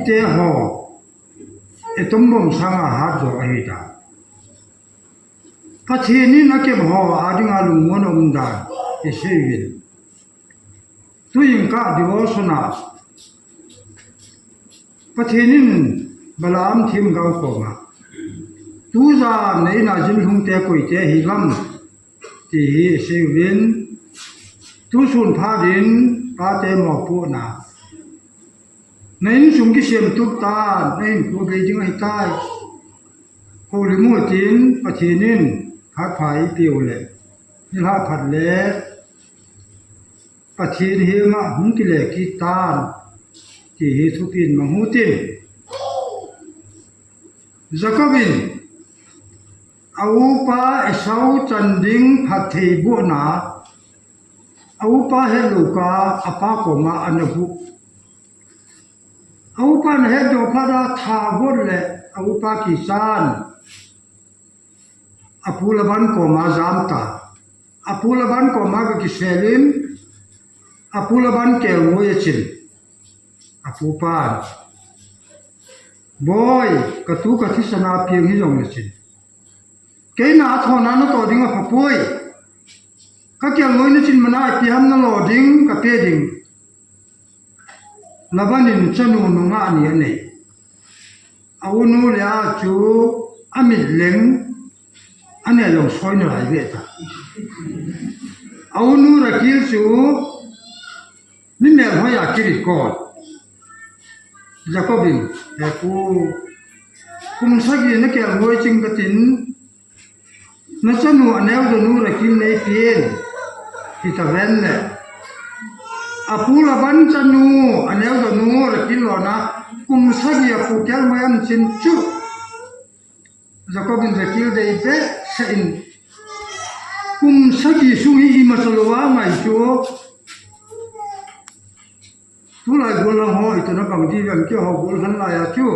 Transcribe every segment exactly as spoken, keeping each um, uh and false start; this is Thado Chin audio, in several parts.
Te ho, etom bom sanga hat jo ahi ta. Pathen in akep ho adinga lungmon um dan isei uvin. Tuin ka devotion a Pathen in Balaam themgao koma, tujan na in a jin lhung te koi te hi lam, ti hi isei uvin. Tusun phat in pate mopohna, na insung kisem tup tan, na hinkho bei ding ahi tai. Houlim u tin Pathen in phat pha eipeh u le, nilhah phat le Pathen henga hung kile kit tan, ti hi thupin mang u tin. Jacob in a upa Esau chan ding phatthei bohna, a upa hetlou kah apa koma ana boh. A upa na het doh phat a tha got le a upa kichan, a pu Laban koma jam ta. A pu Laban koma ga kisel in, a pu Laban kelngoi achin. A pupan, "Boi, ka tu ka thisan a piang hi jong le chin, kei na a thona na to ding apha poi. Ka kelngoi na chin mana ipi ham na lo ding, ka pe ding." Laban in chanu nungah ni anei. A unu le a chu a mit leng, a neh jong soi nalai ve ta. A unu Rakil chu mi melhoi a kirit kol. Jacob in, "He pu, kum sagi na kelngoi ching ka tin, na chanu a neo donu Rakil nei pien," hita ven le, a pu Laban chanu a neo donu Rakil lona kum sagi a pu kelngoi an chin chu. Jacob in Rakil dei behseh in, "Kum sagi sung hi ima chalou a ngai chu. Tulai gol lang ho itona bang di vem, keiho gol han lai a chu.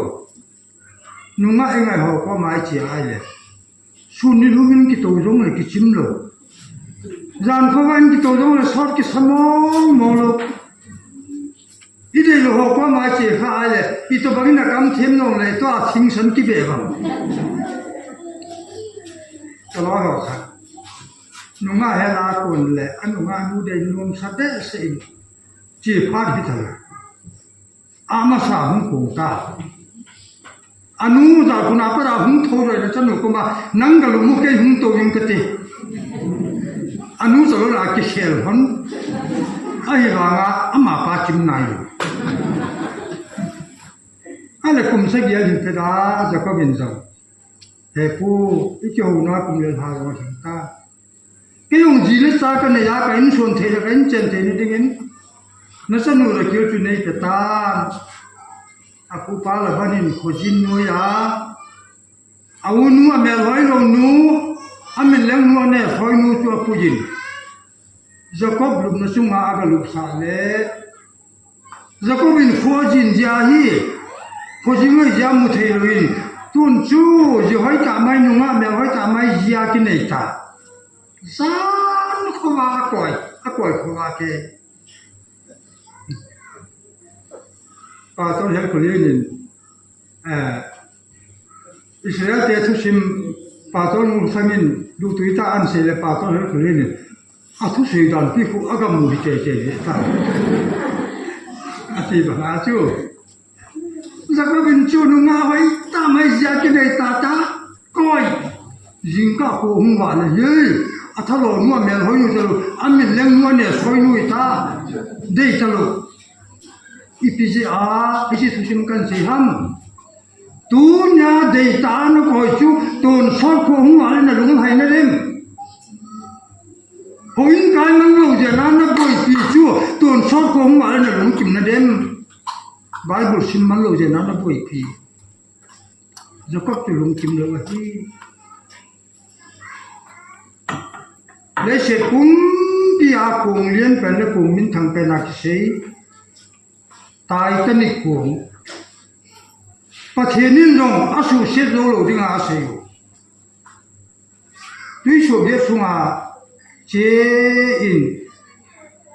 Nungah i ngai ho koma i che a ile, sun ni lhum in kitou jong le kichim lou. Jan khovah in kitou jong le sot kisa mong mong lou. I deilou ho koma i che kha a ile, itobang in a kam them nom le, tua thingsan kibe bang." Ka loi ho kha, nungah hel a kon le, a nungah nu dei nomsa behseh in che phat hita le, amasa hung kong ta. A nu ja kuna para hung thou roi le chanu koma, "Nang ga lum u, kei hung tou ing," kati. A nu ja lou la kikhel hon. Ahivanga ama pa chim nai lou. A le kum sagi a hin phet a Jacob in jong, "He pu, i kihouna kum le lha jong hin ta. Kei jong ji le cha ka nei a, ka insung thei le ka inchen thei na dingin na chanu Rakil chu nei pe tan." A pupa Laban in khojin noi a, a unu a melhoi lou nu, a mit leng nu, a neh soi nu chu a puiyin. Jacob lupna chunga a ga lupsah le, Jacob in kho ajin jeh hi, kho jing loi jeh a mu thei lou in, tun chu ji hoi tah mai, nungah mel hoi tah mai jeh a kinei ta. Jan khovah a koi, a koi khovah ke. Pastor Helkholin in, eh, Israel te thusim Pastor Lungsang in lutui tah a asei le Pastor Helkholin in, a thusei dan pi khu a ga mu hi tei tei le ta. A ti bang a chu. Jacob in chu nungah hoi tah mai jeh a kinei ta ta. Koi. Jingkah kho hung vah le hi. A thalou nu a mel hoi nu talou. A mit leng nu a neh soi nu i ta. Dei talou. Ipi jeh a, hiche thusim kan sei ham. Tunia deitah a na koi chu, tonsot kho hung vah le na lunglhai na dem. Houin kai mang lou jeh a na boipi chu, tonsot kho hung vah le na lungkim na dem. Bible sim mang lou jeh a na boipi. Jacob chu lungkim lou ahi. Leiset pum a kong lian pen le kong minthang pen a kisei. Titanic kong. Pathen in jong asuhset jou lou dinga asei u. Tuisuagiet sunga che in,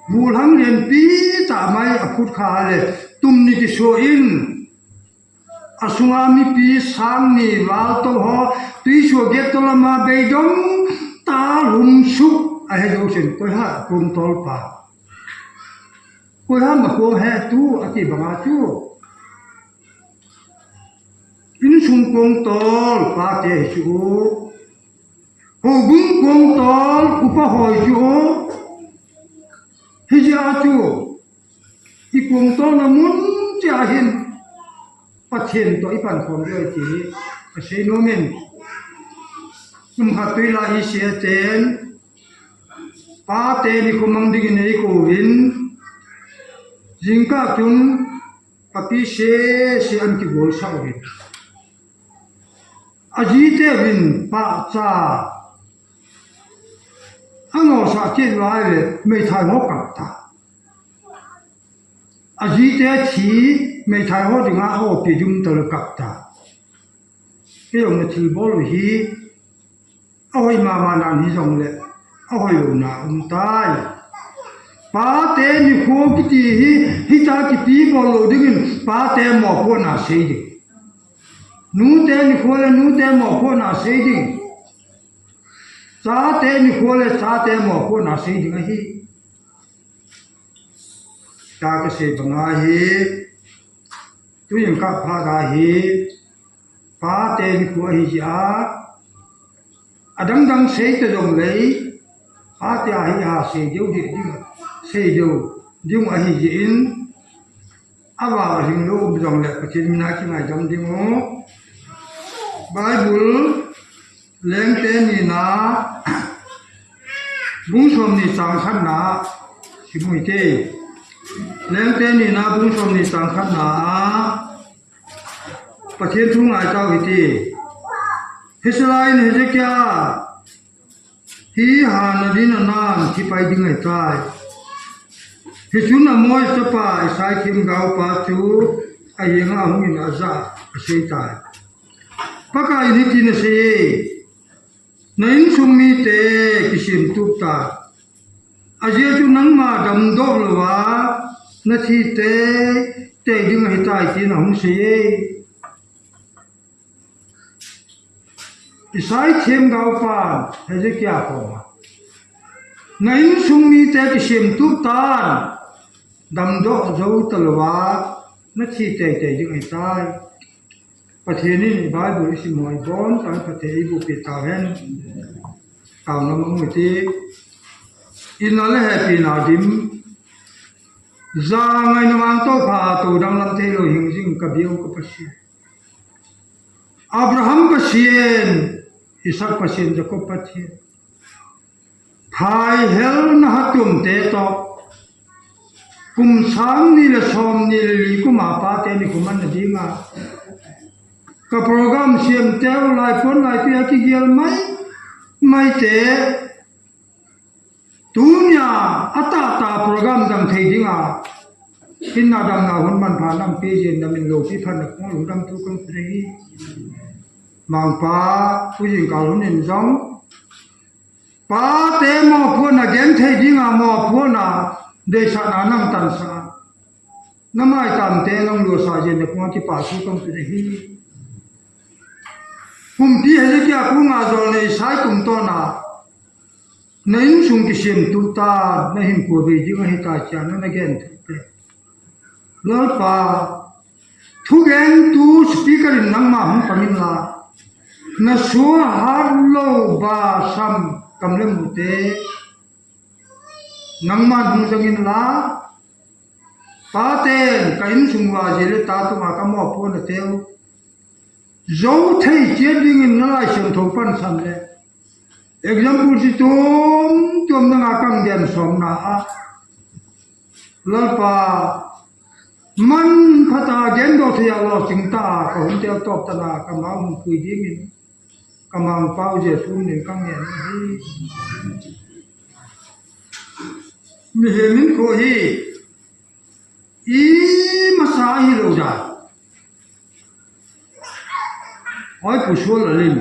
vulhang lianpi tah mai aphut kha le, tum ni kiso in, asunga mipi sang ni val to ho, tuisuagiet to lama beidong tah lhum suk ahe jou sen, koi ha kong tol pa. Koi ha ma kong he tu ati banga chu. Insung kong tol pa te hi chu. Houbung kong tol upa ho hi chu. Hijeh a chu. I kong tolna mun cheh a hin. Pathen to i pan khom ding ti hi. Ka sei nom in. Kum khat tui la i sia ten. Pa te ni khomang dingin ei kouvin. Jingkah chun. Papi sese an kigolsah uvin. Ajite uvin pahcha. Anosah kit lai le meithai ho kap ta. Ajite thi meithai ho dinga aopi dum tale kap ta. Kei jong na thilbol u hi. Ahoi mama nan hijongle, ahoi louna um tai. Pate nikho kiti hi, hitia kipi bol lou dingin, pate mopohna sei ding. Nute nikho le nute mopohna sei ding. Chate nikho le chate mopohna sei ding ahi. Tua kasei banga hi, tuin kaphat a hi, pate nikho ahi jeh a, adang dang sei ta jongle, pate a hi a sei deu ding, sei deu ding ahi jeh in, aval ahing lou um jongle, Pathen mina kingaidam ding u. Bible, Lengte nina, bung somni chang khatna, simu hite. Lengte nina, bung somni chang khatna a, Pathen thu ngai tau hite. Hizkia in Hezekiah hi hana ding anan thi pai ding ahitai. Hichun Amoz chapa Isai themgaopa chu ahenga ahungin ajah a aseitai. Pakaiyin hitin aseiye, na insung mite kisemtup tan. Ajeh chu nangma damdoh louva nathi teitei ding ahitai tin ahung seiye. Isai themgaopan Hezekiah koma, na insung mite kisemtup tan, damdoh jou talouva nathi teitei ding ahitai. Pathen in Bible isim ho ibonchauvin phatthei eiboh peh tauhen. Taona mang uti. Ina le hepina dim. Jangaina vang toh pha tou danglam theilou hing jing kabiu ka Pathen. Abraham Pathen, Isaac Pathen, Jacob Pathen. Phai hel nahat tum te toh. Kum sang ni le som ni le li kum a pate nikho man na dinga. Ka program siam teu lai pon lai pi a kigel mai, mai te. Tunia, atahtah program dang thei dinga. Hinna damna hun manpha nampi jin namin loupi phatna kong lungdam thu kong pei hi. Mangpa, tujing kal hun in jong. Pate mopohna genthei dinga mopohna deisahna nang tansah. Namai tamte nang losah jeng le kong kipah thu kong pei hi. Kumpi Hezekiah kong a jol nei sai kum tona. Na insung kisemtup tan, na hinkho bei ding ahitai tia na na genthei te. Lalpa, thugentu speaker in nangma hung pang inla. Na suahat lou ba sam kam le mu te. Nangman hung jang inla, paten ka insung uva ji le ta tunga ka mopohna teu. Jou thei chiat dingin na Laisiangthou pansan le. Example chi tuam tuam nanga kan gen somna a. Lalpa, manpha tah a gendoh thei a lolhing tah a ka hung tel tawp tana ka mau hung pui dingin. Ka mangpau Jesu min in ka ngen ahi. Mihem hinkho hi imasa hilou dan. Oi, pu Sual Lalin.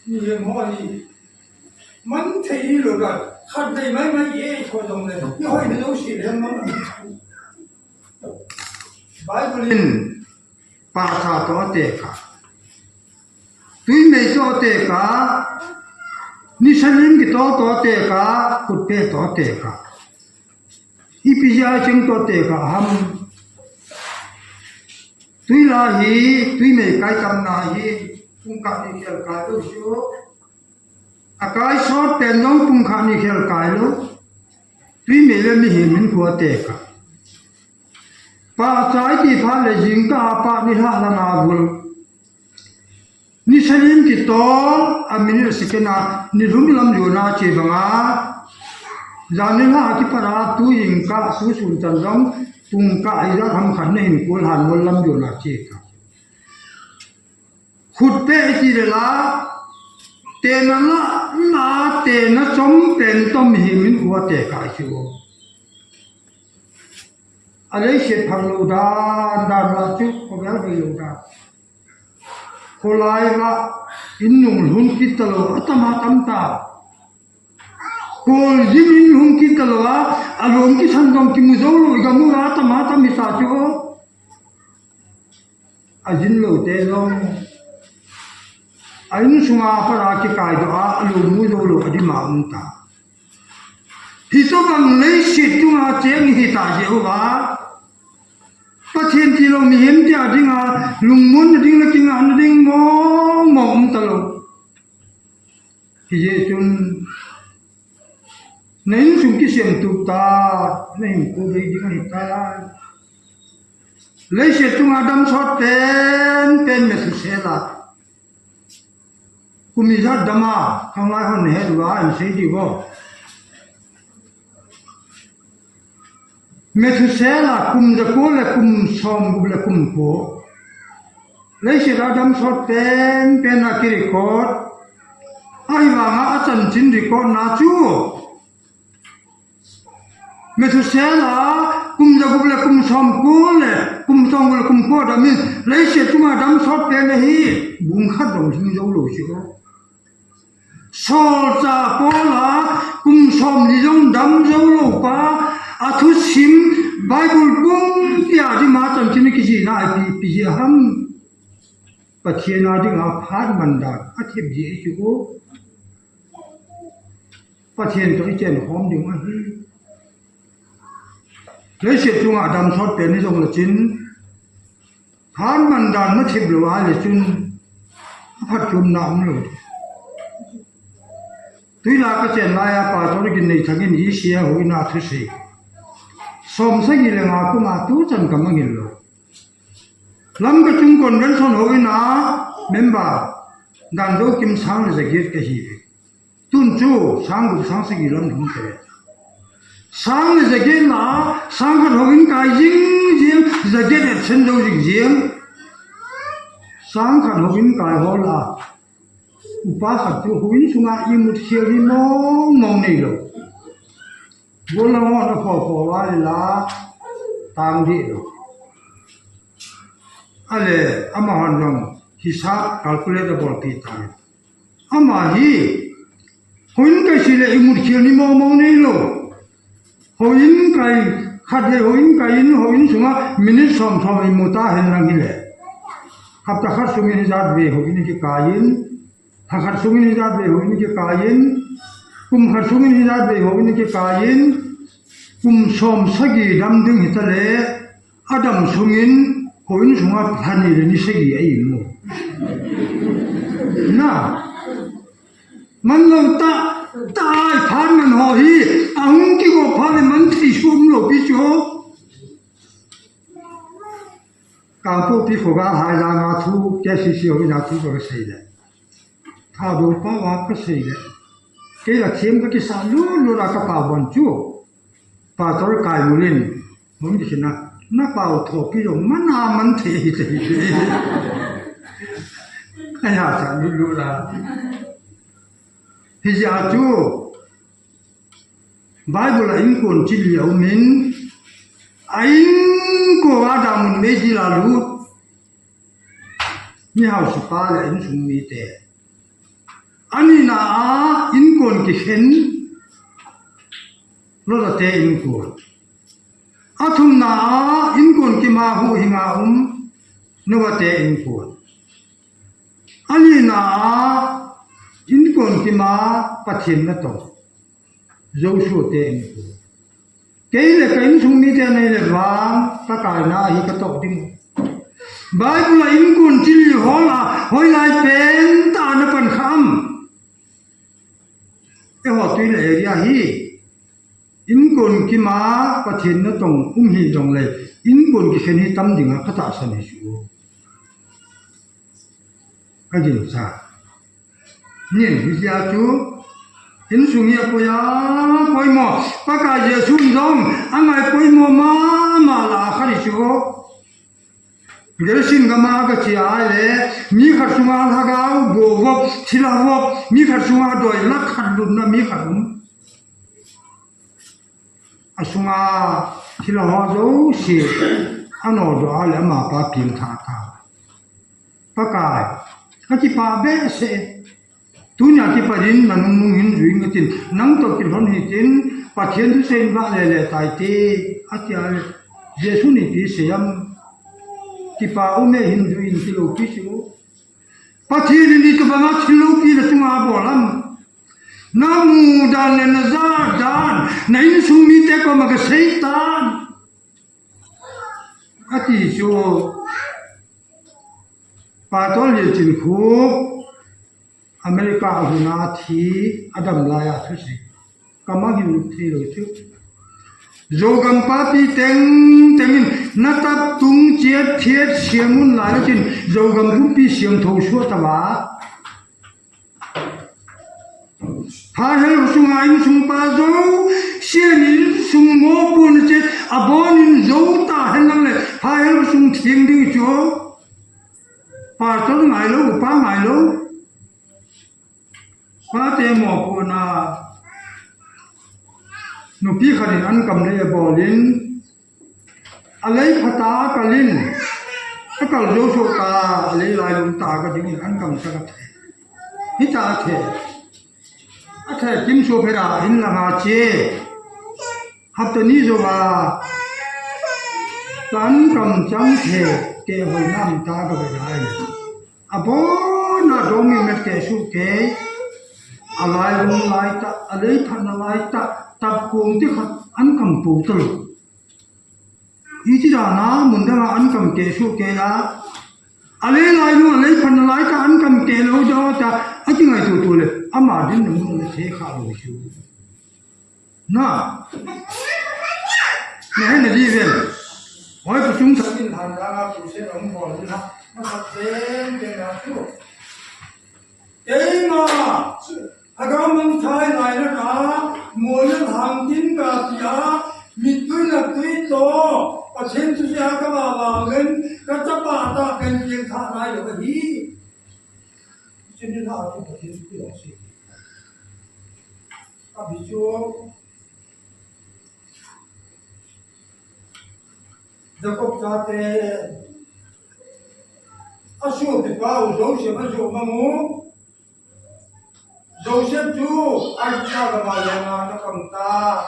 Mihem ho hi man thei hilou dan. Khatvei maimai e, kho jong le. Ni hoi ni lo si le man. Bible in pahcha toh atekah, tuimei toh atekah, nisa lim kitol toh atekah, khutpeh toh atekah, ipi jeh a cheng toh atekah ham? Tuila hi, tuimei kai tamna hi, pungkah ni khel kai lou chu. Akai sot pen jong pungkah ni khel kai lou. Tuimei le mihem hinkho atekah. Pahcha iti phat le jingkah a pah nilhah langa vul. Nisa lim kitol a minute second a nilhum lamjona che banga. Jan nilhah a kipat a tu jingkah tu sun chan jong pungkah ijat ham khat nahin kol han mol lamjona che kah. Khutpeh iti le la, tena la, la, tena chom pen toh mihem hinkho atekah chu. A leiset phalou dan dan la chu, khovel veilou dan. Kholai la, in nung lhung kit talou, atam atam ta. Kol jing in lhung kit talou a, alom kisan jong kimu jou lou, i gamu la, atam atam hita chu. Ajin lou te jong, a insunga pat a kikai doh a, alou mu jou lou, adim a um ta. Hitobang leiset chunga cheng hita jeh uva, Pathen tilou mihem tia dinga, lungmonna ding le kingahna ding mong mong um talou. Hijeh chun, na insung kisem tup ta, na hinkho bei ding ahitai. Leiset chunga dam sot pen pen Methuselah. Kum ijat dam a, khanglai hon nahet uva, hin sei diu vo. Methuselah kum jako le kum som gup le kum ko. Leiset a dam sot pen pen a kirecord. Ahivanga achanchin record na chu. Methuselah kum jagup le kum som ko le kum som gup le kum ko dam in leiset chunga dam sot pen ahi, bung khat jong hing jou lou chu. Solchah Paul a kum som li jong dam jou lou pa, athusim Bible pumpi a dima chanchin kijihna ipi, ipi jeh ham? Pathen a dinga phat man dan athep jeh chu. Pathen toh ichen khom ding ahi. Leiset chunga dam sot pen ni jong le chin. Phat man dan na thep lou a le chun, aphatchomna um lou. Tuila kachen laiya Pastor Ginneithang in E C A houin a thusei. Som sagi le nga kum a tuchan kamangil lou. Lamka chung convention houin a member Danjokim sang le jaget kahi. Tun chu sang gup sang sagi lam lhung te. Sang le jaget la, sang khat houin kai jing jing, jaget absent jou jing jing. Sang khat houin kai ho la, upa khat chu houin sunga imut khel ni mong mong neilou. Gollhang hon apho pho uva le la, tang deh lou. Ale, amahon jong hisab calculate abolpi tan. Ama hi, houin kai seh le imut khel ni mong mong neilou. Houin kai, khatvei houin kai in, houin sunga minute som som imut a hen lang hile. Hapta khat sungin ijat vei houin kikai in, lha khat sungin ijat vei houin kikai in, kum khat sungin ijat vei houin kikai in, kum som sagi dam ding hita le, adam sungin houin sunga lha ni le ni sagi a imu. Na, man lou ta, tai phat man ho hi, ahung kigo phat le man thei sum lou pi chu. Kangpokpi kho ga hai langa thu, K C C houin a thu kasei le. Thadou pao a kasei le. Kei la thiem kakisa lut lut a kapao bon chu. Pastor Kaimul in, hung kisina, napao thopi jong mana man thei hi thei. Kaya sa lut lut a. Hijeh a chu, Bible a inkuan chi li aumin, a inkuan a damun meidil a lut mi hausapa le insung mite. Anina a inkuan kikhen, Lot te inkuan. Athumna a inkuan kima huhhinga um, Noah te inkuan. Anina a inkuan kima Pathen natong, Joshua te inkuan. Kei le ka insung mite nei le vang, ka kaina hi ka toh ding. Bible a inkuan chi li hol a, hoilai pen tah a na pan kha am? Eiho Tui le area hi, inkuan kima Pathen natong um hih jongle, inkuan kikhen hi tam dinga ka tahsan hi chu. Ka ginsa. Nin, hijeh a chu, insung hi apoi a, poimo. Pakai Jesu in jong, angai poimo mama lah a khat hi chu. Gerisin gam a ka che a le, mi khat sunga lhagao, bo vop, thilha vop, mi khat sunga doi lakh khat lutna mi khat um. Asunga thilha ho jouse, anodoh a le amapa pengtha ta. Pakai, ka kipah behseh. Tunia kipat in na nungnung hin jui inge tin, nang toh kilhon hitin, Pathen thusei in vah lele tai te, ati a le, Jesu in ipi asei am? Kipa um e, hin jui in, ti loupi chu. Pathen in itobanga thil loupina chunga abol am? Na mu dan le na ja dan, na insung mite koma ka sei tan. Ati chu, Pastor Lianchin khu America a hung a thi, adam lai a thusei. Ka manghil thei lou chu. Zogam papi tengteng in na tap tung chiat thiat siam un lai a chin, Zogam pumpi siam tho suat a va. Phahel sunga insung pa jouse in insung mopohna chet, abonin jou ta hen lang le, Phahel sung theng ding chu. Pastor ngai lou, upa ngai lou. Pate mopohna, nupi khat in ankam lei abol in, alei phat a akal in, akal jou soh ta, alei lailung ta ka ding in ankam sa ka thei. Hita athei. Athei kim suh phet a in langa che. Hapta ni jou a, ka ankam chang thei, kehoi nam ta ka ve lai. Abona domi met keh suh kei, alailung lai tah, alei phatna lai tah, tapkong ti khat ankam po talou. Iti dana mun danga ankam keh suh kei a, alei lailung, alei phatna lai tah ankam keh lou ding ta, akingaito to le, ama dinna mun le thei kha lou chu. Na. Na hena di ven. Hoi pu chung thak in han danga pu se na hung bol in ha. Na khat pen pen na chu. Keima. Aga mang thai lai na ka. Mo na hang tin ka tia. Mi tui na tui to. Pathen thusei a ka ba ba ngen. Ka chapa ta pen pen tha lai lo ka hi. Chini la tu Pathen thusei. Abi chu Jacob chate asopipa u Joseph ajoh mang u. Joseph chu Aigupta gam a lenga ana pang ta.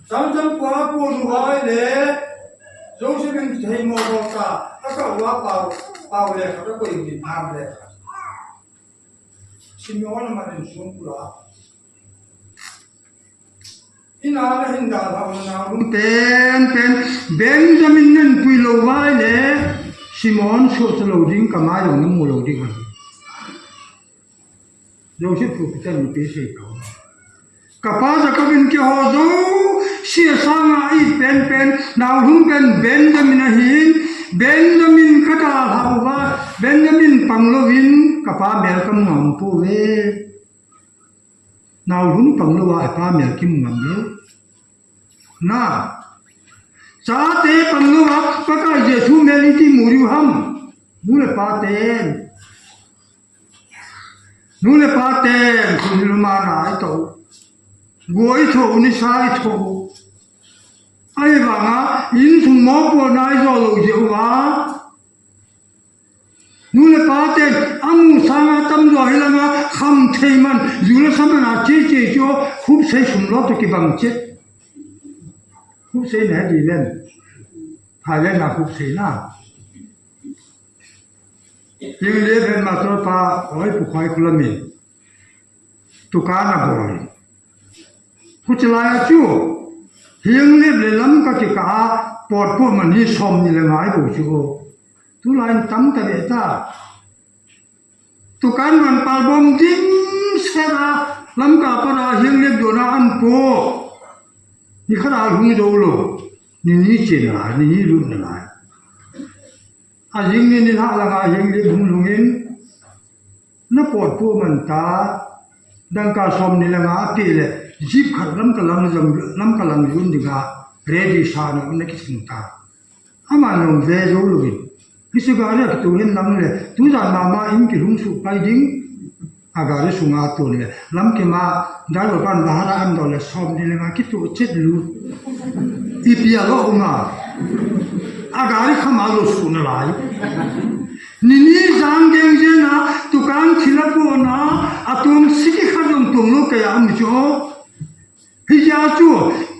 Chang chang pa pu nu vai le Joseph in thei mo ta. Aka wa pa pa le ka ko in ham le. Simeon ma den sung kula. Ina na hin dalhau na lum pen pen Benjamin nan pui lou vai le Simeon soh cha lou ding ka mai lou na mu lou ding. Joseph thu pitan mi pe sei ka. Ka pa Jacob in keiho jouse sanga i pen pen, nau lhum pen Benjamin ahin, Benjamin ka dalhau va, Benjamin pang lou in, ka pa mel ka mu ngam pou ve. Nau lhum pang lou a, pa mel kimu ngam lou. Na. Chate pang lou a, Pakai Jesu mel iti mu diu ham. Nu le pa ten. Nu le pa ten, khun luma na ai to. Gua i thoh u, nisa i thoh u. Ahivanga insung mopohna i jo lou jeh uva, nu le pa ten amu sanga tamjo hilanga kham thei man, ju le sa man a che che chu, khupsei sum lo toh kibang chet. Khupsei na he di len. Thailand a khupsei na. Hiang le ven ma to pa oi pu khoi kulamin. Tukan a bol. Khuchilai a chu, hiang le le lam ka kikah a, pot pot man hi som ni le nga i bol chu. Tulai in tam ta ve ta. Tukan man pal bom dim set a, lam ka pa ra hiang le do na an po. Ni khat a hung do lo. Ni ni che na, ni ni lut na lai. A jing ni ni lha langa hiang le hung hung in. Na pot pu man ta, dangka som ni le nga a ti le, jeep khat lam ka lang jam, lam ka lang jun dinga, ready sa na, na kising ta. Ama nong ve jo lo in. Hisu gari a kitu hin lang le, tu jan mama in kilhung su pai ding, a gari sunga tun le, lam kima, driver pan bahara an do le, som ni le nga kitu chet lu. Ipi a lo uma. A gari kham a lo su na lai. Nini jang geng jena, tukan thil a pona, a tuang siki khat jong tuang lo kaya um chu. Hijeh chu,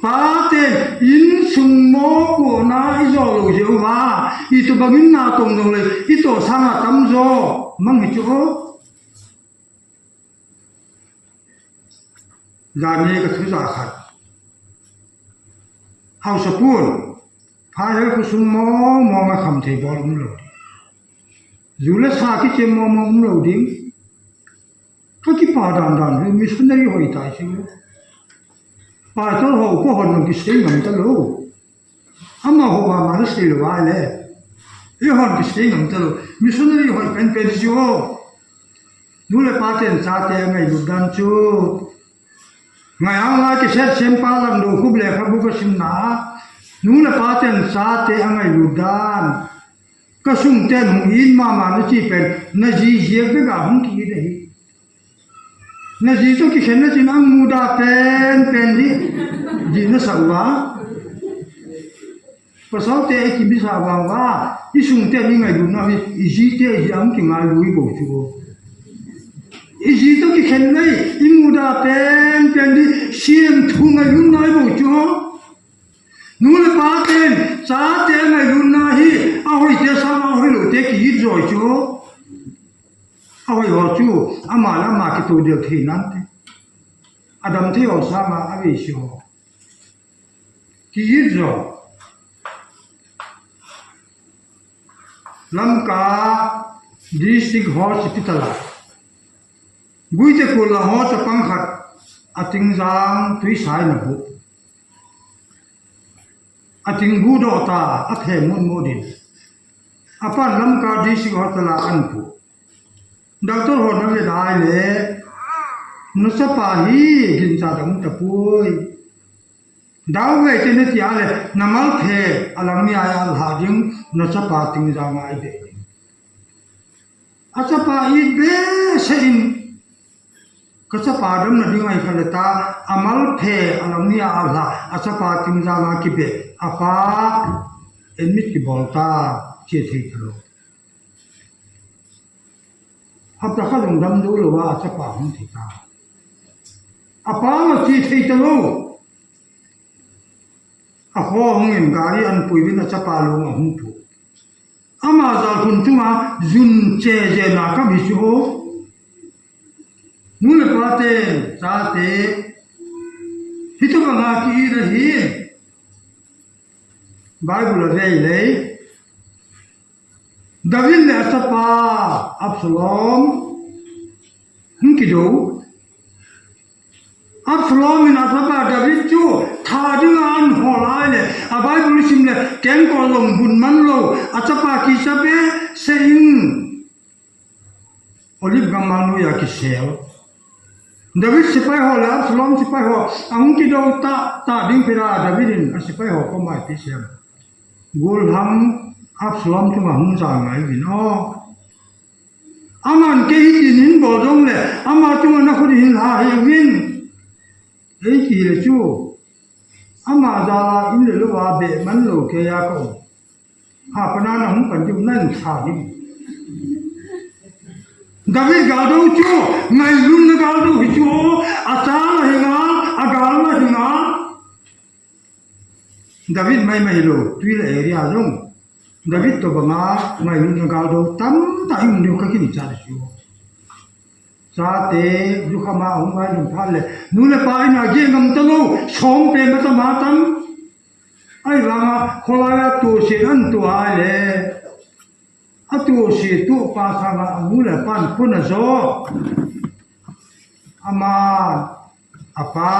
pa ten insung mopohna i jo lou jeh uva, i tobang in na tong jong le, i toh sanga tamjo mang hi chu. Jani ka thu ja khat. Haosa pun, pha hel khosung mong mong a kham thei bol um lou ding. Ju le sa kichem mong mong um lou ding. Ka kipa dan dan, missionary hoi tai chu. Pastor ho ko hon kisei ngam ta lou. Amaho mama na sei lou a le. Eihon kisei ngam ta lou. Missionary hoi pen pen chu. Nu le pa ten chate angailut dan chu. Ngai ang la kiset sem pa lang do khup le kha bu ka sim na. Nu le pa ten chate angailut dan. Ka sung ten hung in mama na chi pen. Na ji ji ka ga hung ki de hi. Na ji to kikhen na chin ang muda pen pen di. Di na sa uva. Pasal te i kimisa vang va, i sung te i ngailutna hi, i ji te hi ang kingailui bou chu. I ji to kikhen nei, i muda pen pen di, siam thu ngailutna i bou chu. Nu le pa ten, chate ngailutna hi, ahoi te sang, ahoi lou te ki it joi chu. Ahoi ho chu, ama le ama kito del thei nante. Adam thei ho sanga, avei si ho. Ki it jo. Lamka District Hospital a. Guite kul la ho chapang khat a tingjang tuisa in a bu. A ting bu doh ta, a phe mut mut in. A pan Lamka District Hospital a an pu. Doctor hon ave dai le, na chapa hi gincha dam tapoi. Dau ve te na tia le, na mal phe, a lang ni a a lha ding, na chapa tingjang a i be ding. A chapa i be se in, ka chapa dam na ding ai kha le ta, a mal phe, a lang ni a a lha, a chapa tingjang a ki be, a pa, admit ki bol ta, che thei ta lou. Hapta khat jong dam jou lou a, a chapa hung thi ta. A pa la thi thei ta lou. A kho hung in gari an pui vin a chapa lung a hung pu. Ama jal khun chunga jun che je na ka bi chu o. Nu le pa te, chate. Hi chu ka nga ki i ra hi. Bible a vei lei. David le a chapa Absalom hung kido. Absalom in a chapa David chu tha dinga an hol ai le, a Bible sim le, kengkol long bun man lou, a chapa kicha behseh in. Olive gam mang noiya kisel. David sepai ho le Absalom sepai ho, ahung kido ta, ta ding pera David in a sepai ho koma ipi sem. Golhang Absalom chunga hung ja ngai uvin o. Aman kei hitin hin bol jong le, ama chunga na khut hin lha hih uvin. Ei kihil chu, ama jal a in le lou a beh man lou kei a ka um. Ha, pana na hung pan diu nan tha hi. David gal dou chu, ngailutna gal dou hi chu, a cha la hi nga, a gal la hi nga. David mai mai lo, tui le area jong. David to banga ngailutna gal dou tamtah i um diu ka kicha chu. Chate, jukhama hung ngailun phat le, nu le pa in a geh ngam talou, som pe ma tam a tam. Ahivanga, kholai a tu si an tu a le. A tu si tu pa sanga a nu le pan pun a jo. Ama, a pa,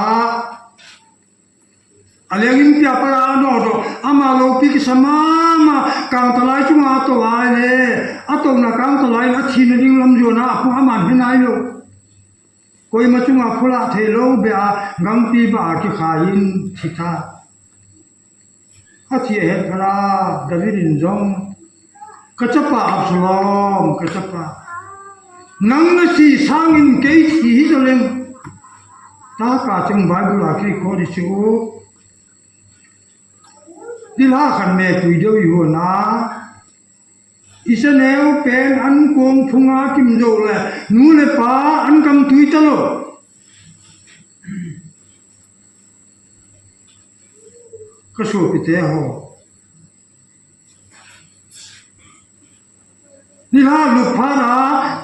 a leng in pia pa la no do. Ama lo pi kisa mama, kang talai chunga to ai le. A to na kang talai a thina ding lam jo na, a pu ama hin ai lo. Koima chunga phula thei lou be a, gangpi ba a kikhai in thi tha. A thi a het phat a, David in jong, "Ka chapa Absalom, ka chapa. Nang na thi sangin kei thi hi ta leng." Ta ka chang Bible a kirecord chu. Thilha khat me tui deu i hon a. I chaneu pen an kong phunga kim jou le, nu le pa an kam tui talou. Ka sopite ho. Thilha lup phat a,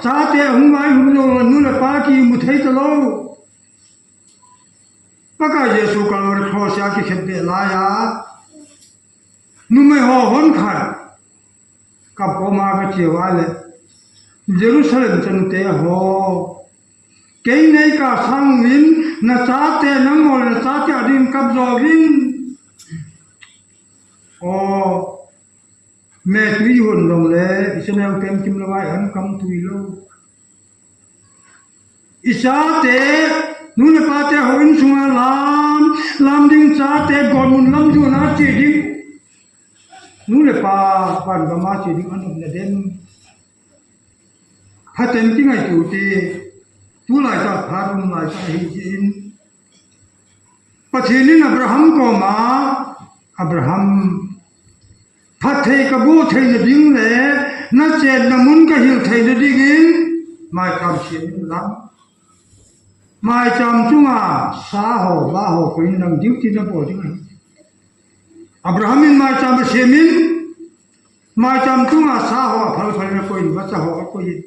chate hung ngailun jou le, nu le pa kimu thei talou. Pakai Jesu Calvary cross a kikhet be lai a. Numei ho hon khat. Ka poma ka cheu a le. Jerusalem chanu te ho. Kei nei ka sangin na chate nang mol na chate a din kap jo vin. O. Me tui hon jong le, i chaneu pen kim lou ai an kam tui lou. I chate, nu le pate ho in sunga lam, lam ding chate gon mun lam ju na che ding. Nu le pa, van gam a che ding an um na den. Phaten kingaito te, tulai ta phat um lai ta hi in. Pathen in Abraham koma, Abraham, phatthei ka boh theina ding le, na chenna mun ka hil theina dingin, maicham sem in lang. Maicham chunga sa ho, va ho, koin lang duty na bol ding ahi. Abraham in maicham a sem in, maicham chunga sa ho, phal phal na koin, vacha ho, a koin.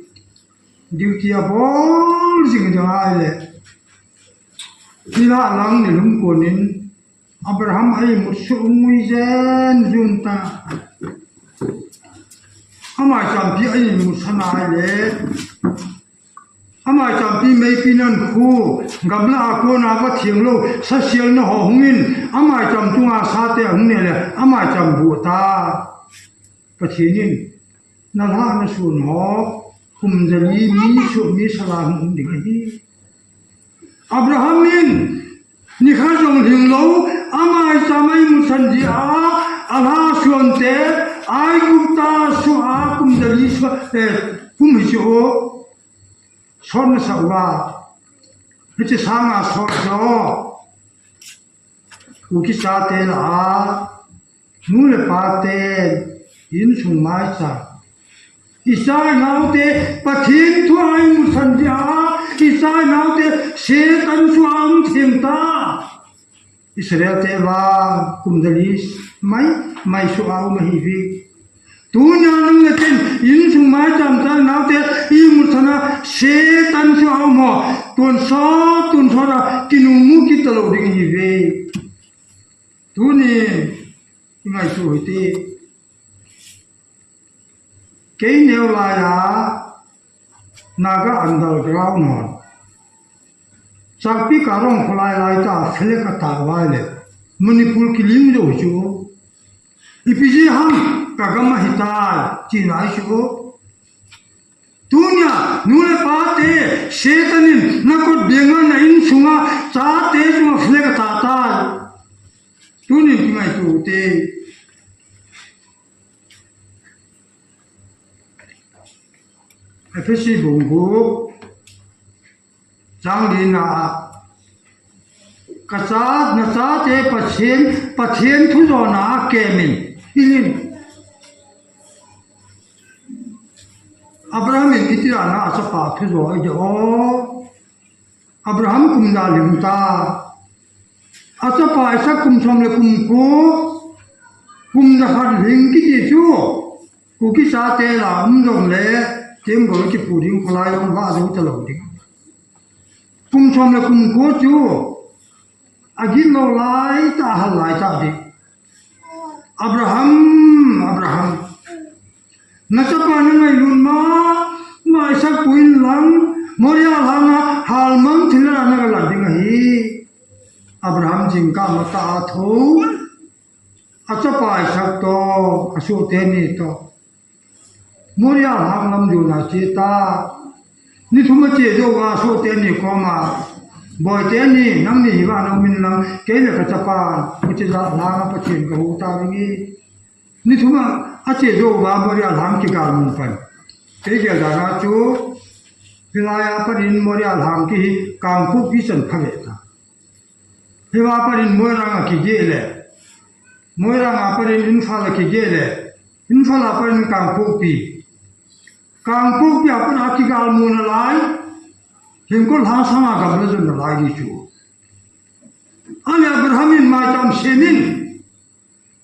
Duty a bol jing ding ahi le. Thilha lang ni lum konin, Abraham a imut suh ngui jen jun ta. Amai champi a imut sana le. Amai champi meipi nan khu, gamla a kona va thiang lou, sa sial na ho hungin, amai cham tunga sa te hung ne le, amai cham bu ta. Pathen in, na lhahna sun ho, kum jali mi suh mi sala hung um ding ahi. Abraham in, nikhat jong lhing lou, amai cham a imut san dia, a lha suante, Aigupta suh a kum jali suh, eh, kum hi chu o, sot na sa uva, hiche sanga sot jo, u kichate la a, nu le pa te, insung maicham. I cha i nao te, Pathen thu a imut san dia, i cha i nao te, Satan thu a um theng ta. Israel te vang, kum jali, mai, mai suh a um ahi ve. Tunia nang le ken, insung maicham cha i nao te, imut sana, Satan thu a um ho, tonsot, tonsot a, kinung mu kit talou ding ahi ve. Tuni, i ngaito hite. Kei neo lai a, Naga underground hon. Chakpi Karong kholai lai ta, flag a ta vai le. Manipur kiling jo chu. Ipi ji ham, ka gam ahi tai, chi nai chu. Tunia, nu le pa te, Satan in, na kot benga na insunga, chate chunga flag a ta tai. Tunin kingaito te. Ephesi bung gup, chang lina a, Ka cha, na chate Pathen, Pathen thu jona a kemin. Ilin. Abraham in itirana a chapa thu jo ai de o. Abraham kum ja lim ta. A chapa Isaac kum som le kum ko. Kum ja khat lim kiti chu. Kuki chate la um jong le, tem gol ki pu ding kholai jong va jo ta lo ding. Kum som le kum ko chu, a gin lo lai ta, a hal lai ta ding. Abraham, Abraham. Na chapa na ngailut ma, ma Isaac puin lang, Moria lhanga, halmang thil a na ga la ding ahi. Abraham jingkah ma ta a tho. A chapa Isaac toh, a sohte ni toh. Moria lhang lam jona che ta. Ni thum a che jou a sohte ni koma. Boite ni, nangni hi va nang min lang, kei le ka chapa, u che ja lhang a Pathen ka hu ta ding e. Ni thum a, a che jou a Moria lhang kigal mun pan. Kei gel dan a chu, hilai a panin Moria lhang ki hi, Kangpokpi chan pha ve ta. Hiva panin Moirang a kigeh le. Moirang a panin Imphal a kigeh le. Imphal a panin Kangpokpi. Kangpokpi a pat a kigal mun a lai. Hinkho lhang sang a gamla jon a lai di chu. Ani Abraham in maicham sem in.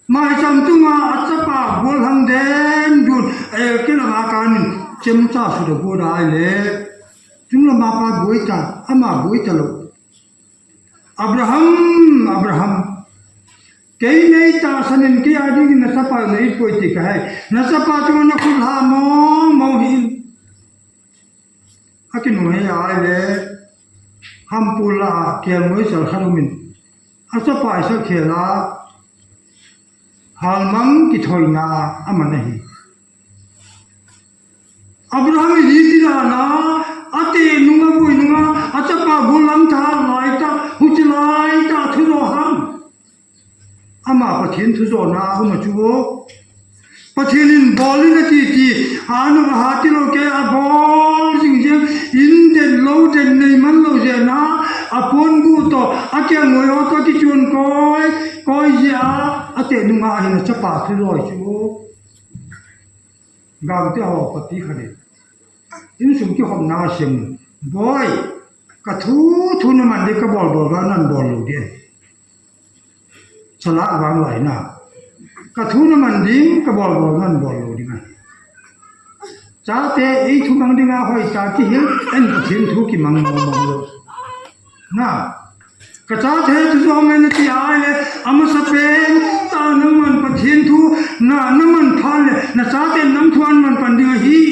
Maicham tunga a chapa gol hang den dun. A el kilang a kanin. Chemcha su da gol ai le. Chunglam a pa boi ta. Ama boi ta lo. Abraham, Abraham. Kei nei tahsan in kei a dingin na chapa nei poi ti ka he. Na chapa chunga na khut lha mong mong hih in. A kinung hei a le. Hampul a kelngoi sal khat um in. A chapa Isaac khel a. Halmang kithoina a man ahi. Abraham in iti dan a, a teh nunga, boi nunga, a chapa gol lang ta, lai ta, huchi lai ta, thu jo ham. Ama Pathen thu jona a um a chu. Pathen in bol in a ti ti, a nu a ha ti lo kei a bol jing jing, in den lo den nei man lo jeh a, a pon bu toh, a kelngoi ho toh kichun koi, koi jeh a, a teh nunga hin a chapa thu jo chu. Gangte ho pati khat in. Insung kihopna sem. Boi, ka thu, thu na man ding ka bol bol va nan bol lo ding. Chalak vang lai na. Ka thu na man ding ka bol bol nan bol lo ding a. Chate ei thu mang ding a hoi ta kihil, en Pathen thu kimang mong mong lo. Na. Ka chate thu jong en ti ai le, a masapen, ta nangman Pathen thu, na, na man phan le, na chate nang thu an man pan ding ahi.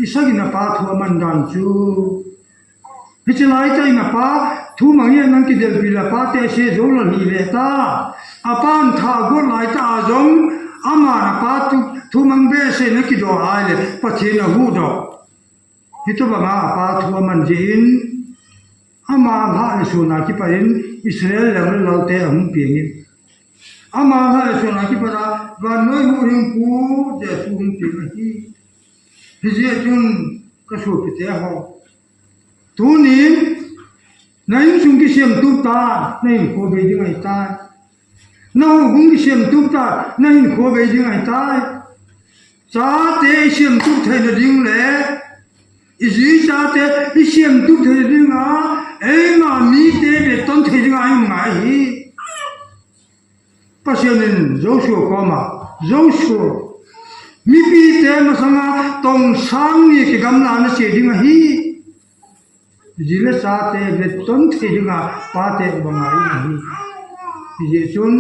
Isaac in a pa thu a man dan chu. Hichi lai ta in a pa, thu mang in nang kidelpi le pa te se jo la hi le ta. A pan tha got lai ta a jong, ama na pa thu, thu mang be se na kido ai le, Pathen a hu do. Hitobanga apa thu aman jeh in, ama lhah le sona kipat in Israel leng le lalte ahung peng in. Ama lhah le sona kipat a vannoi huhhingpu Jesu hung peng ahi. Hijeh chun kasopite ho. Tunin, na insung kisem tup ta, na hinkho bei ding ahitai. Na houbung kisem tup ta, na hinkho bei ding ahitai. Chate isem tup theina ding le, iji chate isem tup theina ding a, eima mite vetton thei ding a, eima ngai hi. Pathen in Joshua koma, Joshua, mipite masanga tongsang ni kigamla na che ding ahi. Ji le chate vetton thei dinga pate uva ngai ahi. Hijeh chun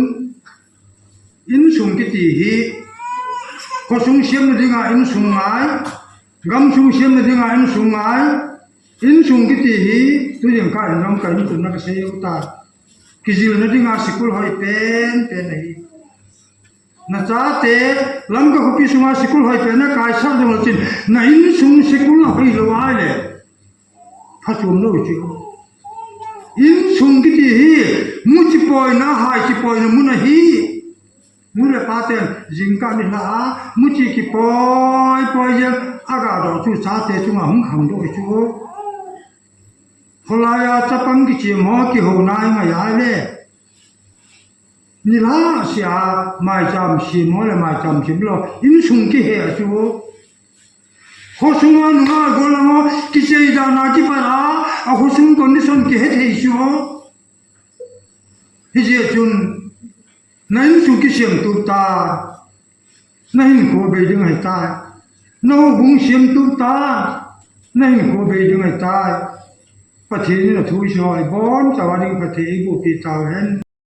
insung kiti hi khosung semna dinga insung ngai, gamsung semna dinga insung ngai, insung kiti hi tujingkah in jong ka insung na kasei u tai. Kijilna dinga sikul hoi penpen ahi. Na chate Lamka khopi sunga sikul hoi pen na kaisah jong le chin, na insung sikul a hoi lou ahile. Phachom lou chu. Insung kiti hi, muchi poina, haichi poina mun ahi. Nu le pa ten, jingkah ni la a, muchi kipoi, poi jeng, aga doh chu chate chunga hung khangdoh chu. Kholai a chapang kichem ho kihou nai ngai a le. Nilhah sia maicham sem ho le maicham sem lou insung kihe a chu. Khosung a nunga gollhang ho kichei dan a kipat a, a khosung condition kihe thei chu. Hijeh chun na insung kisem tup ta, na hinkho bei ding ahi tai. Na houbung sem tup ta, na hinkho bei ding ahi tai. Pathen in a thu isei ho ibon chauva ding Pathen in eiboh peh tau hen.